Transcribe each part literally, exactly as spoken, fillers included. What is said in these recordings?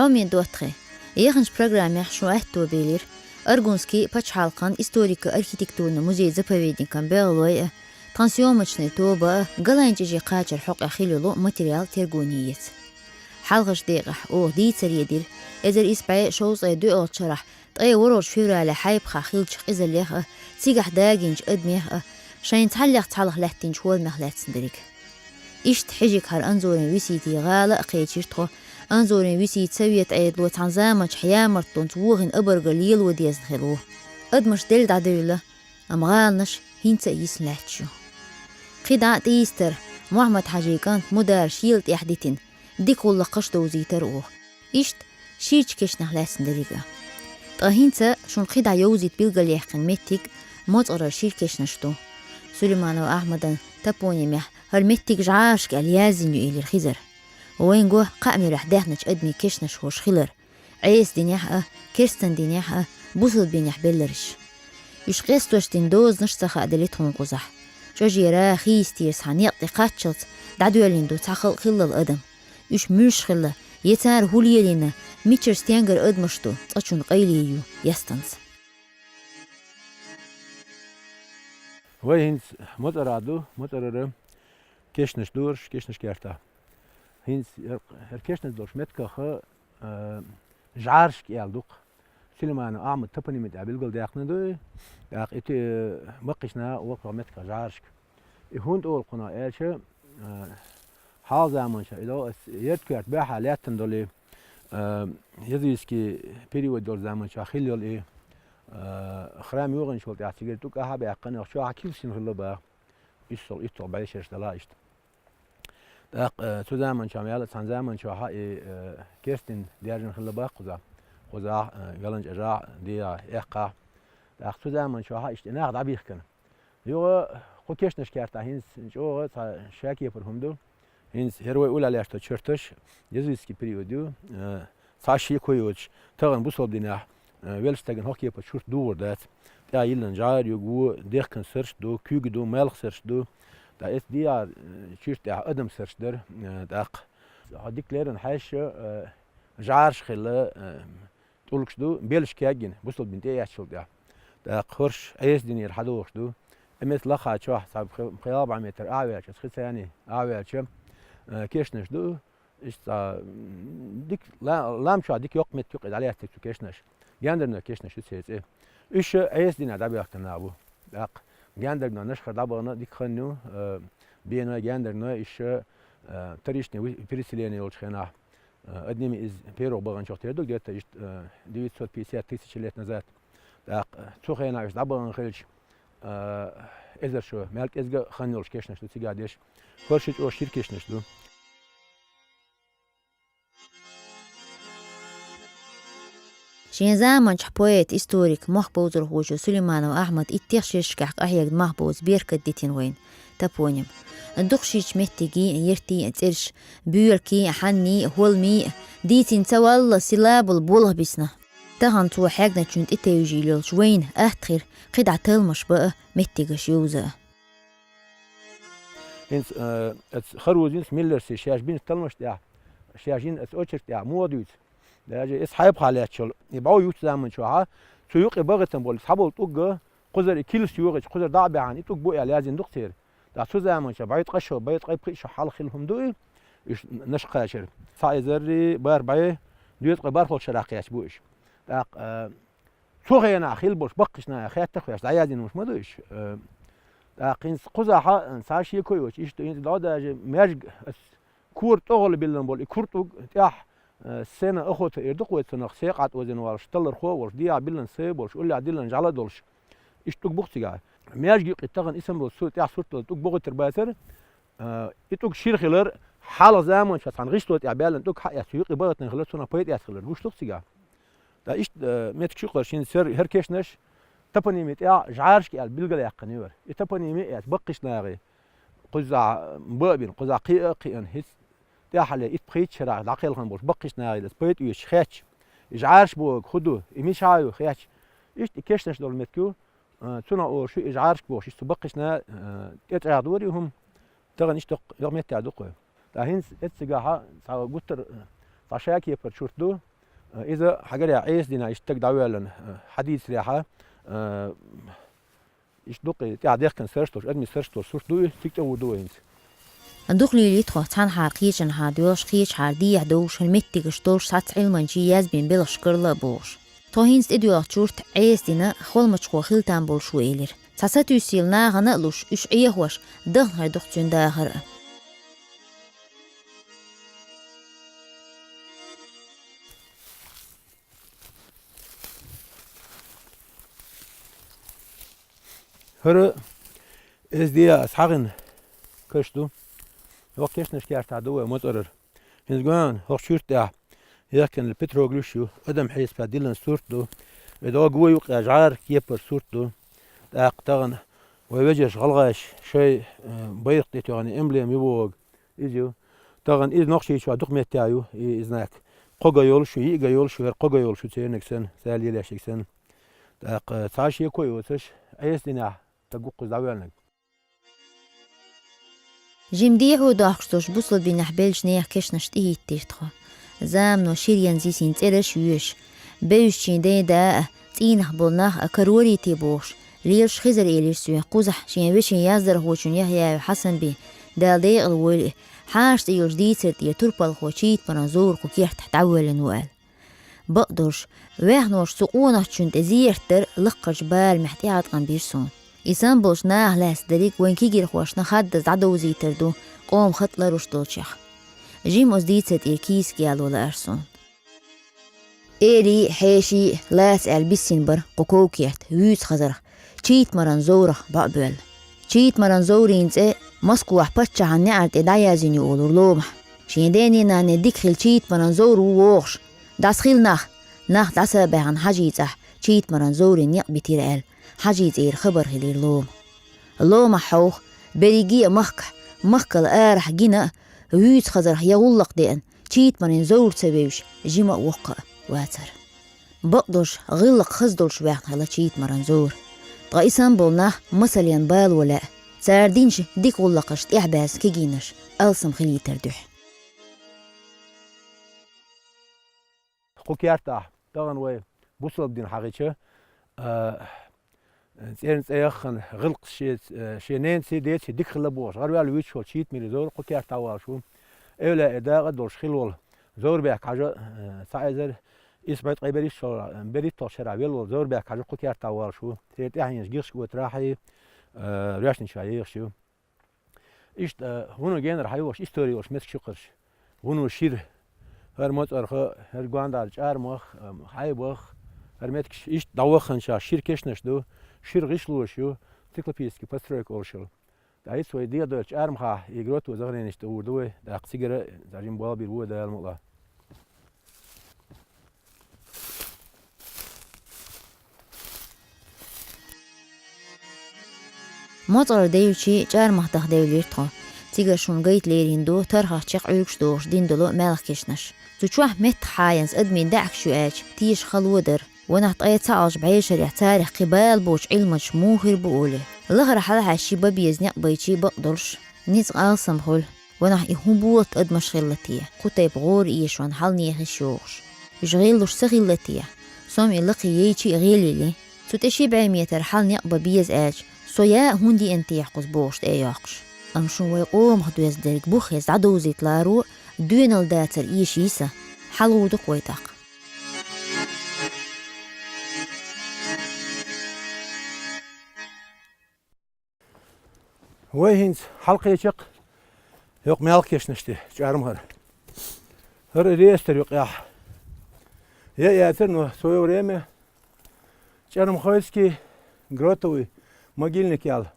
Хьоме доттагӀий, яханчу программехь шун аьтто белира Аргунский пачхьалкхан историко-архитектурни музей-заповедникан бегӀалой а, тхан съёмочный тоба а, ГаланчӀожа кхачар хьокъехь хилла йолу материал тергоне эца. Хьалхарчу декъехь оха дийцаре дира, эзар исс бӀе шовзткъе доьалгӀачу шарахь ткъе ворхӀалгӀачу февралехь Хьайбахахь хиллачу къизаллех а, цигахь дагийначу адамех а, шайна цхьаллех-цхьаллах лаьттинчу хӀорамех лаьцна дерг. Иштта хьижиг хӀара Анзорин Виситин гӀала а кхечира тхо, Анзорин Висита совет Ӏедало цхьана заманчохь ямартлонца вохийна обаргал лело дезна хилла ву. Адамаш делла дӀадевлла, амма гӀаланаш хӀинца а йисна лаьтташ ю. КхидӀа а тӀийстар, Мухьаммад-Хьажин кӀант Мудар шела тӀехь дитина, дика гӀуллакхаш довзийтар оха. Иштта ширачу кешнех лаьцна дерг а. Ткъа хӀинца шуна кхидӀа йовзийта билгалъяьккхина меттиг МоцӀарара шира кешнаш ду. Сулейманов Ахьмадан топонимехь хӀара меттиг ЖӀарашка аьлла яздина ю элира Хизара. Вайна го кхаа муьрехь даьхначу адамийн кешнаш хӀорш хилар, Ӏеса динехь а, керстан динехь а, бусалба динехь белларш. Уьш къестош дина дозанаш ца хааделира тхуна кхузахь. ЧӀожера, хийистера схьа некъ тӀе кхаччалц дӀадоьллина ду цхьа халкъ хиллал адам. Уьш муьлш хилла, я цара хӀун лелийна, мичара стенгара адамаш ду, цкъачунна къайле ю ястанца. Вай хӀинца МоцӀарахь ду, МоцӀарара кешнаш ду хӀорш, кешнаш кертахь. ХӀинца хӀара, хӀара кешнаш долуш меттигах, а, ЖӀарашка аьлла ду-кх. Сулейманов Ахьмадан топонимин тӀехь билгалдаьккхина ду и. ТӀаккха и ти-, баккхийчу наха олу кху меттигах ЖӀарашка. И хӀунда олу кхунах аьлча, а, хьалха заманчохь, и до ас Яртан-Коьрта баьхьа лаьттина долу и, а, языческий период долу заманчохь хилла йолу и, а, храм йогӀинчул тӀаьхьа цигара тӀулг ахьа а баьккхина, чохь килс йина хилла боху. Иссал итталгӀа бӀешераш делахь иштта. ТӀаккха, э, цу заманчохь мел а цхьана заманчохь и, э, керстан дин даьржина хилла боху кхузахь. Кхузахь, э, ГаланчӀожахь, дехьа, эккхахь. ТӀаккха цу заманчохь иштта и нах дӀабихкина. Юха кху кешнаш кертахь хӀинца чӀогӀа цхьа шакепара хӀума ду. ХӀинца хӀара вай уллехь лаьтташ долу чурташ, языческий период ю, э, цхьа шеко йоцуш, тахана бусалба динехь, э, веллачу стагана хӀокху кепара чурт дугӀур дац. ТӀехь йиллина жӀара юг ву, дехкан сурт ду, куьг ду, малх сурт ду. ТӀаккха эцу дехьа, э, чурт тӀехь адам сурт дара, э, тӀаккха. Хьо дика леррина хьаьжча, э, жӀараш хилла, э, тӀулгаш ду, белш кегйина, бусалба дин тӀеэцначул тӀехь. ТӀаккха хӀорш Ӏеса динера хьадогӀуш ду. Амма эцу лаххачохь, цхьа пхи-, пхи-ялх бӀе метр ахьа ваьлча, цхьа царний ахьа ваьлча, э, кешнаш ду. Иштта, м, дика ла-, лам чохь дика йоккха меттиг ю-кх и дӀалаьцнарг цу кешнаш. Гендарной кешнаш ю церан цӀе. Уьш Ӏеса динехь дӀабоьхкина нах бу. ТӀаккха гендарной Нашхара дӀабахана дика хан ю, э, беной, гендарной, уьш, э, вторичное вы-, переселение йолчу хенахь, э, одними из первых баханчух тера ду, где-то иштта, э, девятьсот пятьдесят тысяч лет назад. ТӀаккха, э, цу хенахь уьш дӀабахана хилча, э, эзар шо мел кӀезга а хан йолуш кешнаш ду цигахь деш. ХӀорш чӀогӀа шира кешнаш ду. Шен заманчохь поэт-историк, мохк бовзархочо Сулейманов Ахьмада иттех шерашкахь къахьегна мах бовза беркат дитина вайна топоним. Дукха ширачу меттигийн а, яртийн а цӀераш, Боьлакийн а, Хьаннийн а, ХӀолмийн а, дийцина ца валлал силабул болх бисна. Тахана цо хьегначунна тӀетевжийла йолчу вайна атта хир кхидӀа талламаш бан а, меттигаш йовза а. ХӀинца, э, эцу Харузинс, Миллерси шаьш бинчу талламаш тӀехь, шаьш йина эцу очерк тӀехь муха дуьйцу? Даже эцу Хьайбахахь лаьтташ йолу и бӀов юьту заманчохь, цу юкъе бахийтина болу цхьаболу тӀулг, кхузара и килс йогӀича, кхузара дӀа а баьхьана, и тӀулг бу аьлла яздина ду-кх церан. ТӀаккха цу заманчохь бӀе ткъа шо, бӀе ткъе пхи шо хьалха хилла хӀума ду и, уьш Нашха кхачар. Цхьа эзаррий бархӀ бӀе, доьзткъе бархӀолгӀачу шарахь кхаьчна бу уьш. ТӀаккха, э, Цу хенахь хилла болуш баккхийчу наха хеттарх а веш, дӀаяздина хӀумаш ма ду уьш. Э, тӀаккха хӀинца кхузахь, э, цхьа шеко йоцуш, иштта хӀинца дӀо даже маьжга, ас кора тӀогӀалла биллина болу и кура тӀулг тӀехь, э, сена охота эр ду-кх вай цунах, секъа тӀе озина волуш, таллархо а волуш, дехьа биллина сай а болуш, уллехь диллина жӀаьла а долуш. Иштта тӀулг бу-кх цигахь. Маьжга юкъе тахана исам болу цу тӀехь сурт долу тӀулг бохуьйтур бацара, э, и тӀулг шира хилар, хьалха заманчохь цхьана гӀишло тӀехь баьллина тӀулг хьаэцна, юкъе бахийтина хилар, цунах пайда эцна хилар. Гуш ду-кх цигахь. Ткъа иштта, э, меттигаш ю-кх хӀорш, хӀинца хӀара кешнаш топонимийн тӀехь ЖӀарашка аьлла билгалъяьккхина ю хӀара. И топонимий эца баккхийчу нахе, кхузахь баа а бина, кхузахь кхиа а кхиъна, хӀинца тӀаьххьара итт-пхийтта шарахь дӀакхелхина болуш баккхийчу нахе аса пайда оьцуш хетча, и ЖӀараш бохург хӀун ду, и мичахь ю хетча, иштта и кешнаш долу меттиг ю, э, цунах олуш ю и ЖӀарашка бохуш, иштта цу баккхийчу наха, э, тӀечӀагӀдора и хӀума. Тахана иштта йоккха, йоккха меттиг ду-кх вай. Ткъа хӀинца эццигахь цхьа гуттар а, цхьа шакепара чурт ду. Иза хьагарехь Ӏеса дийнахь иштта стаг дӀавоьллина, хьадийцарехь, иштта дукха тӀаьхьа дехкина сарш долуш, адамийн сарш долуш сурт ду и, цига тӀе а вур ду вай хӀинца. Дукха лелийта тхо, цхьанхьара кхечанхьара доьлхуш, кхечахьара дехьа довш, хӀара меттигаш долуш, цхьацца Ӏилманчийн язбина белхаш карла а бохуш. Тхо хӀинца тӀедоьлхучу юьрта Ӏеса дина, холмачхо хила там болуш ву элира. Цхьа сатуьйсийла нахана а луш, уьш Ӏехош, дахна хир ду-кх цуьнан дахар а. ХӀара эзди а схьагӀина каш ду. ХӀокху кешнаш кертахь ду вай МоцӀарара. ХӀинца гоьна хӀокху чуьрта тӀехь яхкина петроглифаш ю, адам хьесапехь диллина сурт ду. И догӀу гой юккъехь жӀара кепара сурт ду. ТӀаккха тахана вай вежарша гӀалгӀаша шайн, э, байракх тӀе тоьхна эмблема ю вогӀу. Иза ю. Тахана иза Нохчийчохь дукха меттехь ю, и, и знак. Кхо га йолуш ю, йиъ га йолуш ю, хӀара кхо га йолуш ю церниг санна, цара лелаьшниг санна. ТӀаккха цхьа шеко йоцуш, Ӏеса динехь стаг ву-кх иза дӀавоьллинарг. Жима дехьо дохкуш долуш бусалба динехь беллачу нехан кешнаш тӀехӀиттира тхо. Замано шира янза йисина цӀераш а йоьшуш, бевзачийн дайн да а, цӀийнах болу нах а карорийта бохуш, лелаш Хизара элира соьга, кхузахь шен вешин яздархочун Яхьъяев Хьасан-Бен, Дала декъала войла и, Хьаша цӀе йолчу дийцар тӀера турпалхо Чийтмаран Зовр кху кертахь дӀавоьллина ву аьлла. Бакъдолуш, вехноша цу къонахчунна тӀе зерат дар лаккхарчу барамехь тӀеӀаткъам бира суна. И санна болчу наха лаьцна дерриг вайн кегийрхошна хаддаза дӀадовзийтар ду къоман хатӀ ларуш долчех. Жима оцу дийцар тӀера кийсак яло лаара суна. Элий а, хьеший а лаца аьлла биссина бара кху ков-керт, вуьйцу хазарх, Чийтмаран Зоврах бӀо а боьлла. Чийтмаран Зоврин цӀе Москвахь паччахьан неӀар тӀе дӀаяздина ю олура ломахь. Шен денний-нанний дика хилла Чийтмаран Зовр ву вогӀуш, дӀасхила нах, нах дӀаса а баьхна Хьажин цӀахь Чийтмаран Зоврин некъ битира аьлла, Хьажин цӀера хабар хилира лома. Ломахь хьовха, берриге а махкахь, махкал арахь гина а, вуьйцу хазарх я гӀуллакх деана, Чийтмаран Зовр ца вевзаш, жима а воккха а вацара. Бакъдолуш, гӀиллакх хаза долуш ваьхна хилла Чийтмаран Зовр. Ткъа и санна болу нах масаллина бало лаьа, цара динчу дика гӀуллакхашна тӀаьхьабаьзна кегийнаш алсам хилийтар дуьхьа. Кху кертахь тахана вай бусалба дин хьахийча, а, цӀерна цӀе яххана, гӀиллакхаш шен, э, шен ненаций, деций дика хилла бохуш, гӀараваьлла вуьйцуш волу Чийтмаран Зовр кху кертахь волуш ву. Эвлаяийн дакъа долуш хилла волу Зоврбек-Хьажа, э, цхьа эзар исс бӀе ткъе берхӀитталгӀа шарахь велла волу Зоврбек-Хьажа кху кертахь волуш ву. Церан тӀаьхьенаш Гихчу-Отарахь, э, Роьшначохь ехаш ю. Иштта, э, вуно генара хьайогӀуш истори йолуш меттигаш ю кхарш. Вуно шира, хӀара МоцӀарха, хӀара Гондара ЧӀармах, э, Хьайбах, хӀара меттигаш иштта дӀавахханчохь шира кешнаш ду, шира гӀишлош ю, циклопический постройка олуш йолу. ТӀаккха иштта вай дӀадоьллучу ЧӀармахахь и гроту захороненеш тӀе гӀур ду вай, тӀаккха цигара, э, жима болх бийр бу вай, Дала мукъ лахь. МоцӀарара девлча, ЧӀармах даха девлира тхо. Цигара шуна гайта лерина ду тархах чекх Ӏуьргаш дохуш дина долу маьлхан кешнаш. Цу чохь меттахъхьаянца адамийн даьӀахкаш ю аьлча, теша хало дара. Ванах ткъе цхьаалгӀачу бӀешарехь царах кхин бала боцчу Ӏилманчаша муха хир бу олий. Лахара хьалахьаьжча, бан беза некъ байча, бакъдолуш, ницкъ алсам хуьлу. Ванах и хӀун болат адамаш хилла те, кху тайпа гӀора эшонан хьал-нехан йиш йогӀуш? Уьш гӀеллуш ца хилла те? Со-м и лакхе яйча а гӀелъелли, цу тӀе ши бӀе метр хьал некъ бан беза аьлча, со яа а хӀунда еана техьа кхуза бохуш тӀе а йоккхуш. Амма шуна вай къомах доьзна дерг бух хеза дӀадовзийта ларо, доьналла дацар эша йиса, хьалагӀур ду-кх вай тӀаккха. Вай хӀинца хьалакхеча-кх хӀокху маьлхан кешнаш тӀе ЧӀармахара. ХӀара реестр юкъехь яа яцара, но в своё время Чармхойский гротовый могильник ял.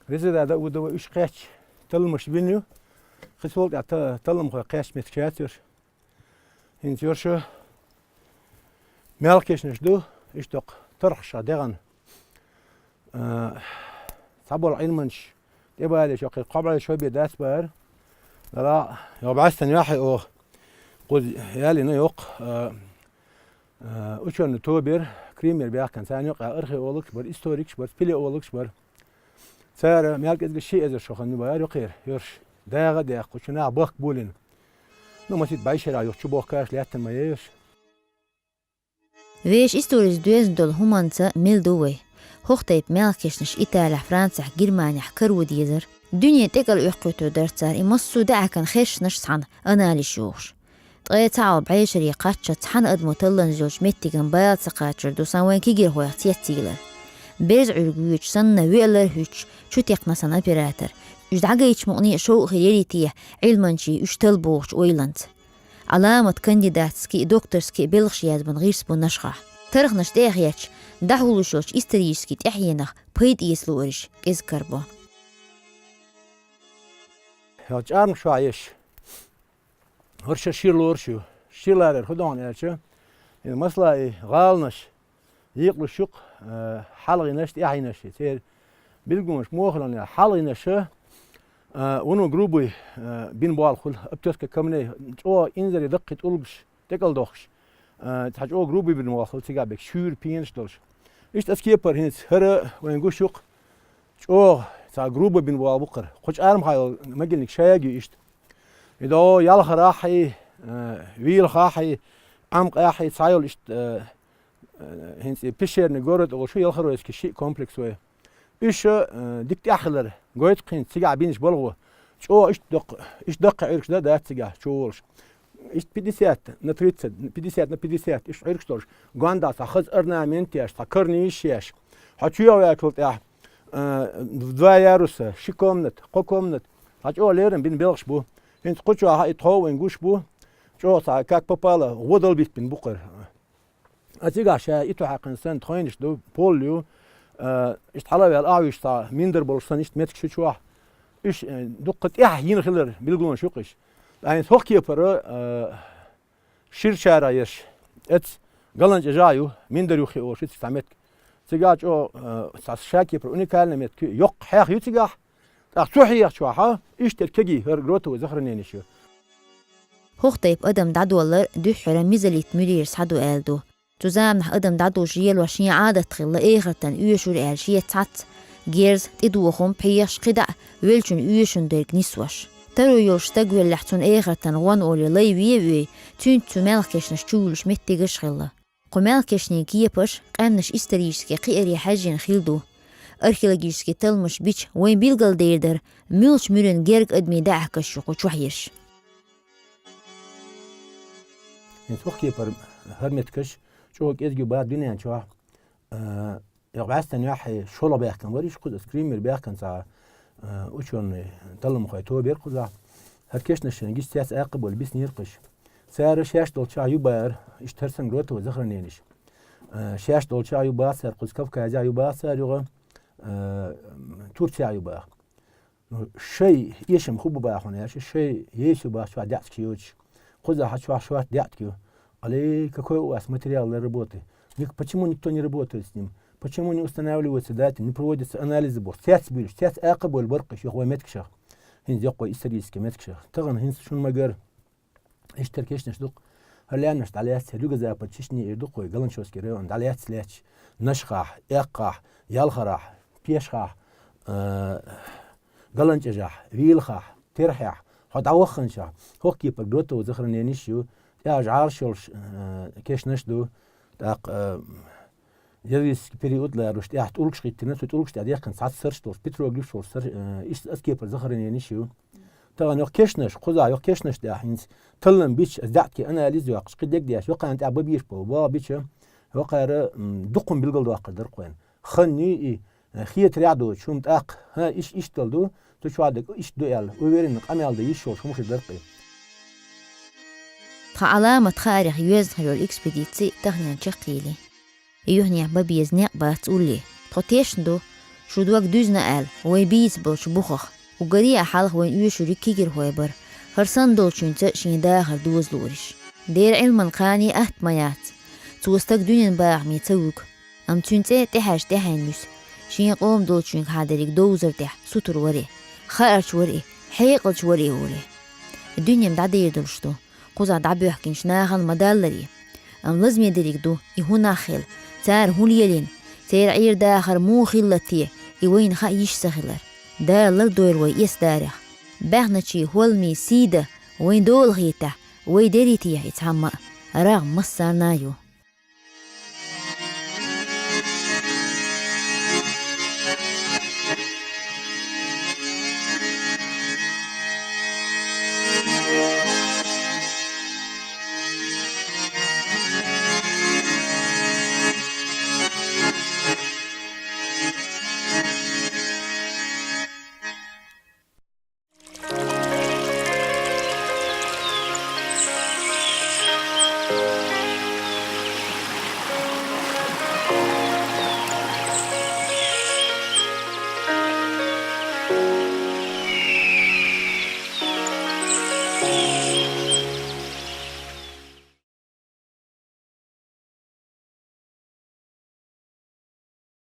Резеда Даудова уьш кхаьчча талламаш бина ю. Кхин цул тӀаьхьа та-, талламхой кхаьчча меттигаш яц уьш. ХӀинца уьш маьлхан кешнаш ду, иштта хӀокху тархашха дегӀана. А, цхьаболу Ӏилманчаш тӀебалийча, кхин кхо бӀе шо бен дац бахара. Дала, йо бӀаьстана яхье оха. Кхуза ялийна йоккха, а, а, учёный тоба яра, Крымера баьхкина, царна юкъахь археологаш бара, историкаш бара, спелеологаш бара. Цара мел кӀезга ши эзар шо хан ю бахара юкъера, уьш дагӀа а даьккхича, нах бахка болийна. Ну, масийтта бӀешарахь юха чу бохкаш лаьттина ма яра уьш. Вешан историс доьзна долу хӀуманца мел ду вай. ХӀокху тайпа мелхкешнаш Италехь, Францехь, Германехь каро дезара. Дуьне тӀекӀел оьккхуьйтур дара цара, и массо а даьӀахкан хешнаш цхьаьна анализ йохуш. Ткъе цхьаъ бӀешаре кхаччалц цхьана адамо талланза йолчу меттиган бала ца кхачар ду сан вайн кегийрхойх цецъялар. Берза Ӏуьрг воьдуш санна, веалар а хӀуьттуш, чу текхна сан оператор. Уьш дӀагайчу мукъане а шовкъ хир ярий те, Ӏилманчийн уьш талла бохучу ойланца. Ӏаламат кандидатский, докторский белхаш язбан гӀирс бу Нашхахь. Тарханаш тӀе а хеташ, дӀахьулуш йолчу исторический тӀаьхьенах пайда эца луурш кӀезиг карабо. Хьо чӀармаш ваьхьа еш. ХӀорш шир лоруш ю. Шир ларар хӀун ду аьлча, и масала и гӀаланаш, екъалуш юкъ, а, хьалхийнаш, тӀаьхьийнаш, церан билгалонаш муха хилла, хьалхийнаш, а, вуно грубый, а, бина болх хуьлу, обтёска камней, чӀогӀа инзаре даккхий тӀулгаш, тӀекӀел дохуш, а, цхьа чӀогӀа грубый бина болх хуьлу, цигахь бекъа шуьйра пенаш долуш. Иштта аса кепара хӀинца хӀара вайн гуш юкъ, чӀогӀа цхьа грубый бина болх бу-кх хӀара. Кху чӀармахахь йолу могильник шайга ю иштта. И догӀу Ялхарахь и, а, Вийлахахь и, Ӏамкъехь и, цхьа йолу иштта, а, а, хӀинца и пещерный город олуш ю, Ялхаройский шиъ комплекс вай. Уьш, а, дика тӀаьхьа хилар гойту-кх хӀинца цигахь бинчу балхо. ЧӀогӀа иштта доккха, иштта даккхий Ӏуьргаш дан дац цигахь чу волуш. Иштта пятьдесят на тридцать, пятьдесят на пятьдесят, иштта Ӏуьргаш долуш, гондахь цхьа хаза орнамент еш, цхьа карниш еш. Хьо чу ваьллачул тӀаьхьа, а, в два яруса, ши комната, кхо комната, цхьа чӀогӀа леррина бина белхаш бу. ХӀинца кху чохь а и тхов вайн гуш бу, чӀогӀа цхьа как попало, гӀо дала битбина бу-кх хӀара. А цигахь ша и ту хьаькхна санна тхойнаш ду, пол ю, а, иштта хьала а ваьлла, ахьа вуьйш цхьа миндар болуш санна иштта меттигаш ю чохь. Уьш, э, дуккха тӀаьхьа йина хилар билгалонаш ю-кх уьш. Ткъа хӀинца хӀокху кепара, а, ширачара ерш, эцца ГаланчӀожахь ю, миндар юххе олуш ю цигахь цхьа меттиг. Цигахь чӀогӀа, а, цхьа ша кепара уникальный меттиг ю, йоккха хьех ю цигахь, тӀаккха цу хьехачохь, иштта кегий хӀара гротовый захороненеш ю. ХӀокху тайпа адам дӀадоллар дуьххьара мезолит муьрера схьаду аьлла ду. Цу заманахь адам дӀадолуш лелош шен Ӏадат хилла эхартана оьшура аьлла шеца цхьацца, герз, тӀедохум, пхьегӀаш, кхидӀа а веллачун оьшуш дерг нисвеш. Таро йолуш стаг веллехь, цунна эхартана гӀон олий лай вен а вей, цуьнца цу мелхкешнаш чувуьллуш меттигаш а хилла. Кху мелхкешнийн кепаш къаьмнаш исторически кхиаре хьаьжжина хилла ду. Археологически талламаш бича вайн билгалдер дара, муьлхачу муьран герга адамийн даьӀахкаш ю кху чохь ерш. ХӀинца хӀокху кепара хӀара меттигаш чӀогӀа кӀезиг ю боху дуьнен чохь. А, и гӀаьстина юьхь шолгӀа баьхкина вара, иштта кхуза аса Крымера баьхкина цхьа, а, учёный талламхой тобера кхузахь. ХӀара кешнаш шайна гича цецъяккха болу биснера-кх уьш. Цара шаьш долчохь ю бахара, иштта хӀара санна гротовый захороненеш. А, шаьш долчохь ю баха цара, кхуза Кавказехь ю баха цара юха, а, Турцехь ю баха. Ну, шайн эшам хӀун бу бахана аьлча, шайн ейса ю баха чохь даьӀтка йоцуш. Кхузахь чохь шорта даьӀтка ю. Алей, какой у вас материал для работы? Ник-, почему никто не работает с ним? Почему не устанавливаются даты, не проводятся анализы боху? Цец буьйлуш, цецъяккха болу бара-кх уьш юха вайн меттигашах. ХӀинца йоккхой исторически меттигашах. Тахана хӀинца шуна ма-гарра. Иштта хӀара кешнаш ду-кх. ХӀара лаьмнаш дӀалаьцна, юго-запад Чечни эр ду-кх вай, Галанчожский район, дӀалаьцна лаьтташ, Нашхахь, Эккхахь, Ялхарахь, Пешхахь, а, ГаланчӀожахь, Вийлахахь, Терхьехь, хьо дӀавахханчохь, хӀокху кепара гротовый захороненеш ю, тӀехь жӀараш йолуш, а, кешнаш ду, тӀаккха, а, Языческий период лаьрраш тӀехь тӀулгаш хӀиттина, цу тӀулгаш тӀехь даьккхина цхьацца сарш долуш, петроглиф долуш сар-, э, иштта аса кепара захороненеш ю. Тахана йоккха кешнаш, кхузахь йоккха кешнаш тӀехь хӀинца таллам бича, аса даьӀтке анализ йоккхуш, кхин дерг деш, йоккха тӀехь бан безаш болу боху бича, йоккхара, м, дукха хӀума билгалдоккхур дара-кх вайна. Хан ю и, э, хетарехь а доцуш хӀума тӀаккха, хӀа, иш-, иштта ду, цу чохь дерг иштта ду аьлла, уверенно къамел дан йиш йолуш хӀума хир дара-кх и. Тхан Ӏаламат хаарх йоьзна хир йолу экспедици таханен чекхъели. И юьхьнехь бан беза некъ бац улле. Тхо тешна ду, шу дог дуьзна аьлла, вай бийца болчу бухах. Уггаре а хьалха вайн оьшуриг кегийрхой бара, хӀара санна долчуьнца шен дахар доза луурш. Дера Ӏилман кхане атта ма яц. Цо стаг дуьненан бахаме ца вуьгу. Амма цуьнан цӀе тӀаьхьарчу тӀаьхьенна юьсу. Шен къоман долчуьнгахьа дерриг довзар тӀехь сутур варе, хаарч варе, хьекъалч варе оле. Дуьненан дӀадер долуш ду. Кхузахь дӀабоьхкинчу нахана ма-далларе. Амма лазаме дерриг ду, и хӀун нах хила, цара хӀун лелийна, церан Ӏер-дахар муха хилла те, и вайна хаа йиш ца хилар. Дала лардойла вай эс дарех. Баьхначийн хӀолламийн сий дан вайн дола хетахь, вай дерриг а техьа и цхьамма а, рагӀ массарна а ю.